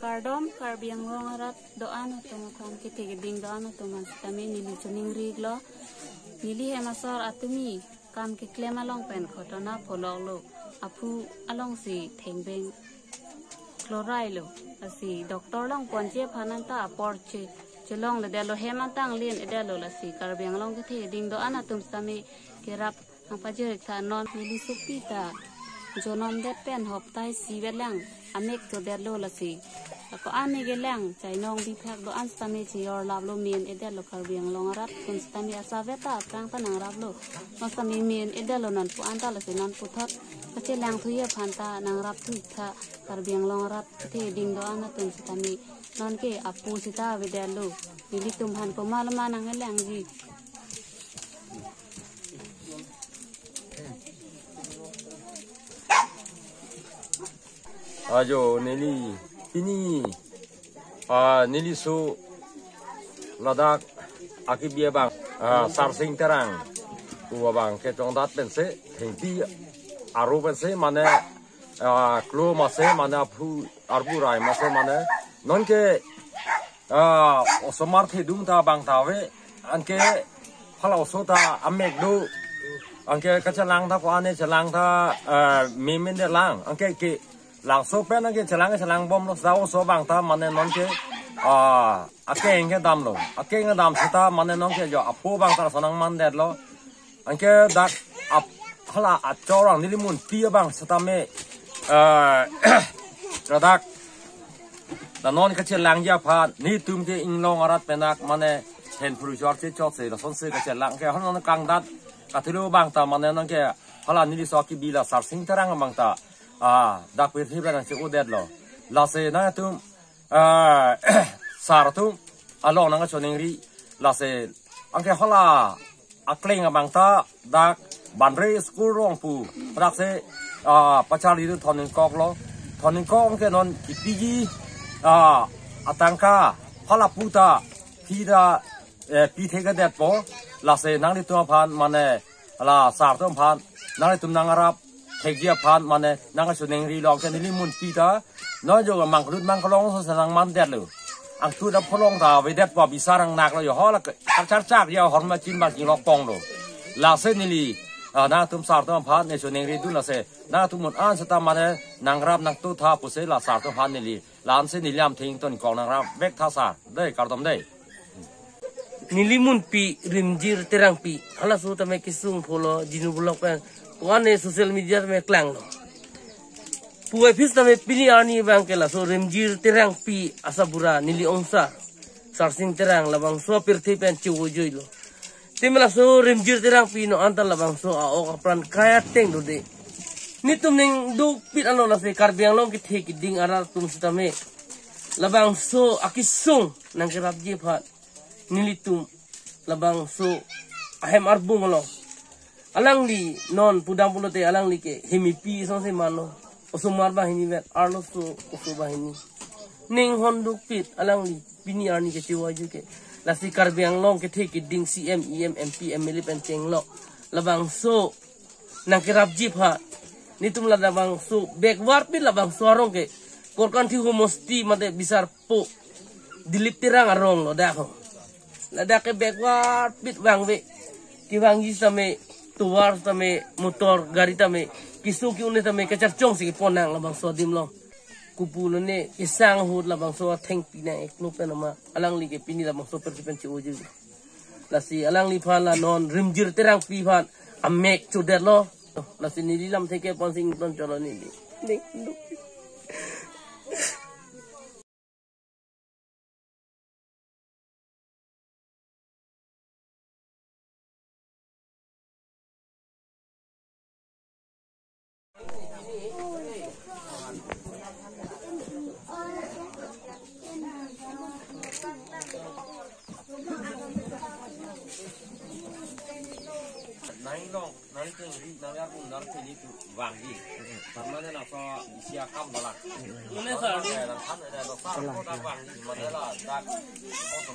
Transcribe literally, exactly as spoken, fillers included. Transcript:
Kardom, Karbi Anglong arat do-an atum aphan, kethe keding do-an atum aphan sitame neli choningri lo. Neli hem asor atumi kam keklem along pen khotona pholoklo, aphu alongsi thengbeng klorai lo. Lasi doctor along ponji aphan anta apor che chelongledetlo, hem anta anglin edetlo. Lasi Karbi Anglong kethe keding do-an atum sitame kerap nangpajir-ik tha. Non neli sopi ta jonom det pen hopta isi vet lang amek chodetlo. Lasi ako ane kelang chainong biphak do-an sitame cheyor laplo, men edetlo. Karbi Anglong arat atum sitame asavet ta aphrang ta nangraplo, non sitame men edetlo non pu anta. Lasi non puthot kachelang thuji aphan ta nangrap thu-ik tha. Karbi Anglong arat kethe keding do-an atum sitame nonke aphu sita avedetlo. Nelitum aphan komat loma nanglangji. Ajo, neli pini, ah, neli so ladak akibi abang, ah, Sarsing Terang pu abang kechongdat pensi, thengpi aro pensi mane, ah, klo masi mane aphu arbu rai masi mane nonke, ah, osomar thedung ta abang ta ave, anke hala oso ta amek do, anke kachelang ta ko ane chelang ta, ah, memen det lang, anke kelangso pen anke chelang chelang bomlo, seta oso abang ta mane nonke, ah, akeng kedamlo, akeng kedam seta mane nonke jo aphu abang ta lason nangmandetlo. Anke dak ap hala achor ang neli munpi abang sitame, eh, ladak la non kachelangji aphan netum ke inglong arat pen dak mane hen phuru chor che chot se lasonsi kachelang ke hon non kangdat kathulo abang ta mane nonke hala neli so akibi la Sarsing Terang abang ta, ah, dak pirthe abang si odetlo. Lasi nangtum, ah, sar atum along nangkachoningri, lasi anke hala akleng abang ta dak Banre school rong pu, dak si, ah, pacharli tu Thon Ingkoklo. Thon Ingkok anke non kipiji, ah, atangka hala pu ta phi ta, eh, pithekadetpo. Lasi nanglitum aphan mane la sar atum aphan nanglitum nangrap thekji aphan mane nangkachoningrilo, anke neli munpi ta non jo mangklut mangklong so nangmandetlo. Angthu ta pholong ta avedetpo, bisar nangnaklo, jo hala kacharchak jo horma chin bang chinglok ponglo. Lasi neli, ah, nangtum sar atum aphan ne choningridun, lasi nangtum mun an seta mane nangrap nangthu tha pusi la sar atum aphan neli, la-ansi neli amthing ton kong nangrap vek tha sar. Dei, kardom dei. Neli munpi Rimjir Terangpi, halaso tame kesung pholo Jinu Vlog pen, ko ane social media tame klanglo. Puvoiphit tame pini arni abang ke laso Rimjir Terangpi asabura neli ongsar Sarsing Terang labangso apirthe pen chevoijoilo. Tame laso Rimjir Terangpi non anta labangso a-ok apran kai ateng dode. Netum ning dukpit ano, lasi Karbi Anglong kethe keding arat atum sitame labangso akesung nangkerapji aphan nelitum labangso ahem arbung along. Alangli non pudam pulote alangli ke hemipi songse mano. Osomar banghini vet, arloso oso banghini. Ning hon dukpit alangli pini arni kechevoijo ke. Lasi Karbi Anglong kethe keding C M, E M, M P, M L A pen chenglok labangso nangkerapji aphan. Netum la labangso backward pit labangso arong ke Korkanthi homosti mate bisar po Dilip Terang arong lo dak ho. Ladak ke backward pit vangve. Kevangji tame tovar tame motor gari tame kesung ke-un tame kacharchong si kepon nang labangso adim lo. Kopulo ne kesang ahut labangso athengpi nang-iklo pen ama alangli ke pini labangso apirthe pen chevoijo. Lasi alangliphan la non Rimjir Terangpi aphan amek chodetlo. Lasi neli lamthe kepon si ington cholo neli. Nang long, nang kengri, nang arpung, nang kengri tu vangji. Permane nang so isi akam dalang. Mane sar. Nang than ada doktor ko dak vangji, mane la dak. Oh,